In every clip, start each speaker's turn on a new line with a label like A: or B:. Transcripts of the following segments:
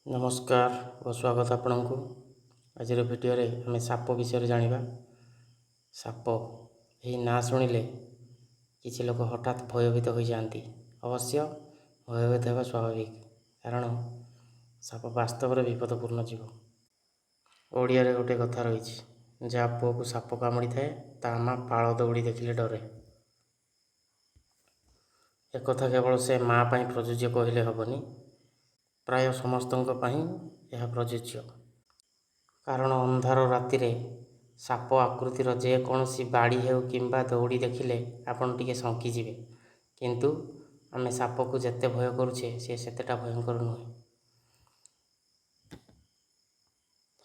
A: ନମସ୍କାର ଓ ସ୍ୱାଗତ ଆପଣଙ୍କୁ। ଆଜିର ଭିଡ଼ିଓରେ ଆମେ ସାପ ବିଷୟରେ ଜାଣିବା। ସାପ, ଏହି ନାଁ ଶୁଣିଲେ କିଛି ଲୋକ ହଠାତ୍ ଭୟଭୀତ ହୋଇଯାଆନ୍ତି। ଅବଶ୍ୟ ଭୟଭୀତ ହେବା ସ୍ୱାଭାବିକ, କାରଣ ସାପ ବାସ୍ତବରେ ବିପଦପୂର୍ଣ୍ଣ ଜୀବ। ଓଡ଼ିଆରେ ଗୋଟେ କଥା ରହିଛି, ଯାହା ପୁଅକୁ ସାପ କାମୁଡ଼ିଥାଏ, ତା ମା ପାଳ ଦଉଡ଼ି ଦେଖିଲେ ଡରେ। ଏକଥା କେବଳ ସେ ମା ପାଇଁ ପ୍ରଯୁଜ୍ୟ କହିଲେ ହେବନି, ପ୍ରାୟ ସମସ୍ତଙ୍କ ପାଇଁ ଏହା ପ୍ରଯୁଜ୍ୟ। କାରଣ ଅନ୍ଧାର ରାତିରେ ସାପ ଆକୃତିର ଯେକୌଣସି ବାଡ଼ି ହେଉ କିମ୍ବା ଦଉଡ଼ି ଦେଖିଲେ ଆପଣ ଟିକେ ଶଙ୍କିଯିବେ। କିନ୍ତୁ ଆମେ ସାପକୁ ଯେତେ ଭୟ କରୁଛେ, ସେ ସେତେଟା ଭୟଙ୍କର ନୁହେଁ।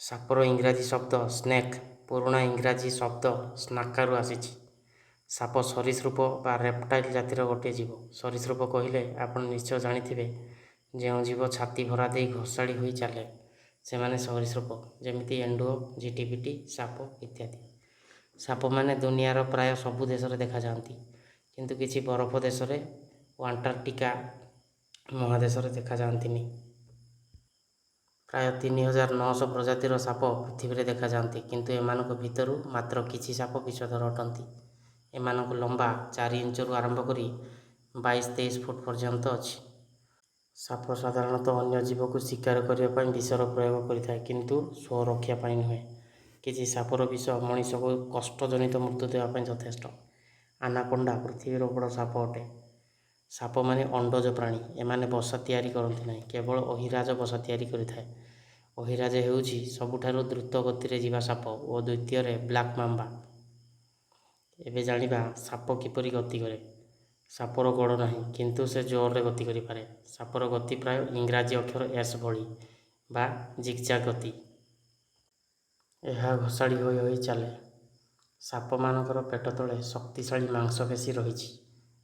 A: ସାପର ଇଂରାଜୀ ଶବ୍ଦ ସ୍ନେକ୍ ପୁରୁଣା ଇଂରାଜୀ ଶବ୍ଦ ସ୍ନାକାରୁ ଆସିଛି। ସାପ ସରୀସୃପ ବା ରେପ୍ଟାଇଲ୍ ଜାତିର ଗୋଟିଏ ଜୀବ। ସରୀସୃପ କହିଲେ ଆପଣ ନିଶ୍ଚୟ ଜାଣିଥିବେ, ଯେଉଁ ଜୀବ ଛାତି ଭରା ଦେଇ ଘୋଷାଡ଼ି ହୋଇ ଚାଲେ, ସେମାନେ ସରୀସୃପ, ଯେମିତି ଏଣ୍ଡୁଅ, ଝିଟିପିଟି, ସାପ ଇତ୍ୟାଦି। ସାପମାନେ ଦୁନିଆର ପ୍ରାୟ ସବୁ ଦେଶରେ ଦେଖାଯାଆନ୍ତି, କିନ୍ତୁ କିଛି ବରଫ ଦେଶରେ ଓ ଆଣ୍ଟାର୍କଟିକା ମହାଦେଶରେ ଦେଖାଯାଆନ୍ତିନି। ପ୍ରାୟ 3900 ପ୍ରଜାତିର ସାପ ପୃଥିବୀରେ ଦେଖାଯାଆନ୍ତି, କିନ୍ତୁ ଏମାନଙ୍କ ଭିତରୁ ମାତ୍ର କିଛି ସାପ ବିଷଧର ଅଟନ୍ତି। ଏମାନଙ୍କ ଲମ୍ବା 4 ଇଞ୍ଚରୁ ଆରମ୍ଭ କରି 22-23 ଫୁଟ ପର୍ଯ୍ୟନ୍ତ ଅଛି। ସାପ ସାଧାରଣତଃ ଅନ୍ୟ ଜୀବକୁ ଶିକାର କରିବା ପାଇଁ ବିଷର ପ୍ରୟୋଗ କରିଥାଏ, କିନ୍ତୁ ସ୍ୱରକ୍ଷା ପାଇଁ ନୁହେଁ। କିଛି ସାପର ବିଷ ମଣିଷକୁ କଷ୍ଟଜନିତ ମୃତ୍ୟୁ ଦେବା ପାଇଁ ଯଥେଷ୍ଟ। ଆନାକୋଣ୍ଡା ପୃଥିବୀର ବଡ଼ ସାପ ଅଟେ। ସାପମାନେ ଅଣ୍ଡଜ ପ୍ରାଣୀ। ଏମାନେ ବସା ତିଆରି କରନ୍ତି ନାହିଁ। କେବଳ ଅହିରାଜ ବସା ତିଆରି କରିଥାଏ। ଅହିରାଜ ହେଉଛି ସବୁଠାରୁ ଦ୍ରୁତ ଗତିରେ ଯିବା ସାପ ଓ ଦ୍ୱିତୀୟରେ ବ୍ଲାକ୍ ମାମ୍ବା। ଏବେ ଜାଣିବା ସାପ କିପରି ଗତି କରେ। ସାପର ଗୋଡ଼ ନାହିଁ, କିନ୍ତୁ ସେ ଜୋରରେ ଗତି କରିପାରେ। ସାପର ଗତି ପ୍ରାୟ ଇଂରାଜୀ ଅକ୍ଷର ଏସ୍ ଭଳି ବା ଜିଗ୍‌ଜାଗ୍ ଗତି। ଏହା ଘୋଷାଡ଼ି ହୋଇ ହୋଇ ଚାଲେ। ସାପମାନଙ୍କର ପେଟ ତଳେ ଶକ୍ତିଶାଳୀ ମାଂସପେଶୀ ରହିଛି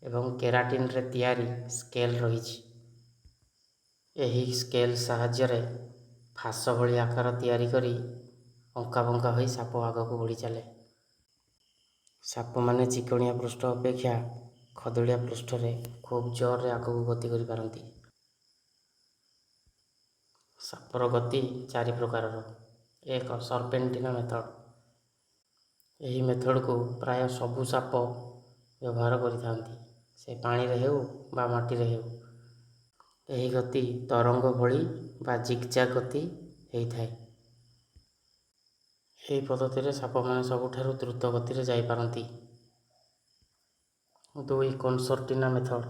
A: ଏବଂ କେରାଟିନରେ ତିଆରି ସ୍କେଲ୍ ରହିଛି। ଏହି ସ୍କେଲ୍ ସାହାଯ୍ୟରେ ଫାଶ ଭଳି ଆକାର ତିଆରି କରି ଅଙ୍କାବଙ୍କା ହୋଇ ସାପ ଆଗକୁ ବଢ଼ିଚାଲେ। ସାପମାନେ ଚିକଣିଆ ପୃଷ୍ଠ ଅପେକ୍ଷା ଖଦଡ଼ିଆ ପୃଷ୍ଠରେ ଖୁବ୍ ଜୋରରେ ଆଗକୁ ଗତି କରିପାରନ୍ତି। ସାପର ଗତି ଚାରି ପ୍ରକାରର। ଏକ, ସର୍ପେଣ୍ଟିନା ମେଥଡ଼। ଏହି ମେଥଡ଼କୁ ପ୍ରାୟ ସବୁ ସାପ ବ୍ୟବହାର କରିଥାନ୍ତି, ସେ ପାଣିରେ ହେଉ ବା ମାଟିରେ ହେଉ। ଏହି ଗତି ତରଙ୍ଗ ଭଳି ବା ଜିଗ୍‌ଜାଗ୍ ଗତି ହୋଇଥାଏ। ଏହି ପଦ୍ଧତିରେ ସାପମାନେ ସବୁଠାରୁ ଦ୍ରୁତ ଗତିରେ ଯାଇପାରନ୍ତି। ଦୁଇ, କନସର୍ଟିନା ମେଥଡ଼।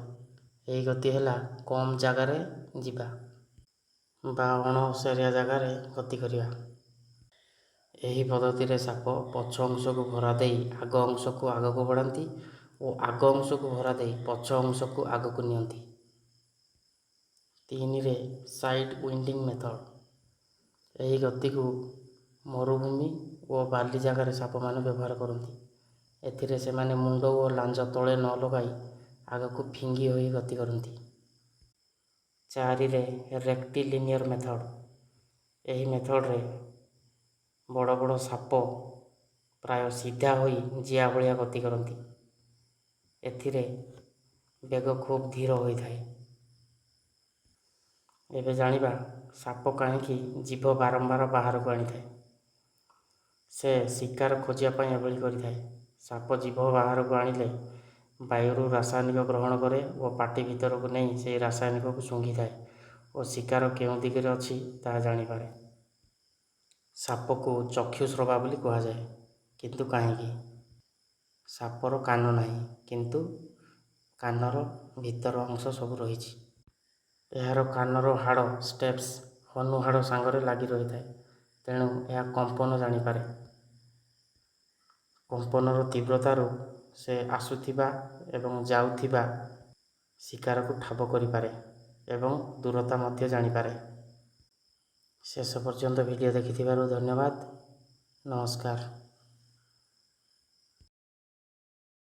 A: ଏହି ଗତି ହେଲା କମ୍ ଜାଗାରେ ଯିବା ବା ଅଣଓସାରିଆ ଜାଗାରେ ଗତି କରିବା। ଏହି ପଦ୍ଧତିରେ ସାପ ପଛ ଅଂଶକୁ ଭରା ଦେଇ ଆଗ ଅଂଶକୁ ଆଗକୁ ବଢ଼ାନ୍ତି ଓ ଆଗ ଅଂଶକୁ ଭରା ଦେଇ ପଛ ଅଂଶକୁ ଆଗକୁ ନିଅନ୍ତି। ତିନିରେ ସାଇଡ୍ ୱିଣ୍ଡିଂ ମେଥଡ଼। ଏହି ଗତିକୁ ମରୁଭୂମି ଓ ବାଲି ଜାଗାରେ ସାପମାନେ ବ୍ୟବହାର କରନ୍ତି। ଏଥିରେ ସେମାନେ ମୁଣ୍ଡ ଓ ଲାଞ୍ଜ ତଳେ ନ ଲଗାଇ ଆଗକୁ ଫିଙ୍ଗି ହୋଇ ଗତି କରନ୍ତି। ଚାରିରେ ରେକ୍ଟିଲିନିୟର ମେଥଡ଼। ଏହି ମେଥଡ଼ରେ ବଡ଼ ବଡ଼ ସାପ ପ୍ରାୟ ସିଧା ହୋଇ ଜିଆ ଭଳିଆ ଗତି କରନ୍ତି। ଏଥିରେ ବେଗ ଖୁବ୍ ଧୀର ହୋଇଥାଏ। ଏବେ ଜାଣିବା ସାପ କାହିଁକି ଜିଭ ବାରମ୍ବାର ବାହାରକୁ ଆଣିଥାଏ। ସେ ଶିକାର ଖୋଜିବା ପାଇଁ ଏଭଳି କରିଥାଏ। ସାପ ଜିଭ ବାହାରକୁ ଆଣିଲେ ବାୟୁରୁ ରାସାୟନିକ ଗ୍ରହଣ କରେ ଓ ପାଟି ଭିତରକୁ ନେଇ ସେହି ରାସାୟନିକକୁ ଶୁଙ୍ଘିଥାଏ ଓ ଶିକାର କେଉଁ ଦିଗରେ ଅଛି, ତାହା ଜାଣିପାରେ। ସାପକୁ ଚକ୍ଷୁଶ୍ରବା ବୋଲି କୁହାଯାଏ, କିନ୍ତୁ କାହିଁକି? ସାପର କାନ ନାହିଁ, କିନ୍ତୁ କାନର ଭିତର ଅଂଶ ସବୁ ରହିଛି। ଏହାର କାନର ହାଡ଼ ଷ୍ଟେପ୍ସ ହନୁ ହାଡ଼ ସାଙ୍ଗରେ ଲାଗି ରହିଥାଏ। ତେଣୁ ଏହା କମ୍ପନ ଜାଣିପାରେ। କମ୍ପନର ତୀବ୍ରତାରୁ ସେ ଆସୁଥିବା ଏବଂ ଯାଉଥିବା ଶିକାରକୁ ଠାବ କରିପାରେ ଏବଂ ଦୂରତା ମଧ୍ୟ ଜାଣିପାରେ। ଶେଷ ପର୍ଯ୍ୟନ୍ତ ଭିଡ଼ିଓ ଦେଖିଥିବାରୁ ଧନ୍ୟବାଦ। ନମସ୍କାର।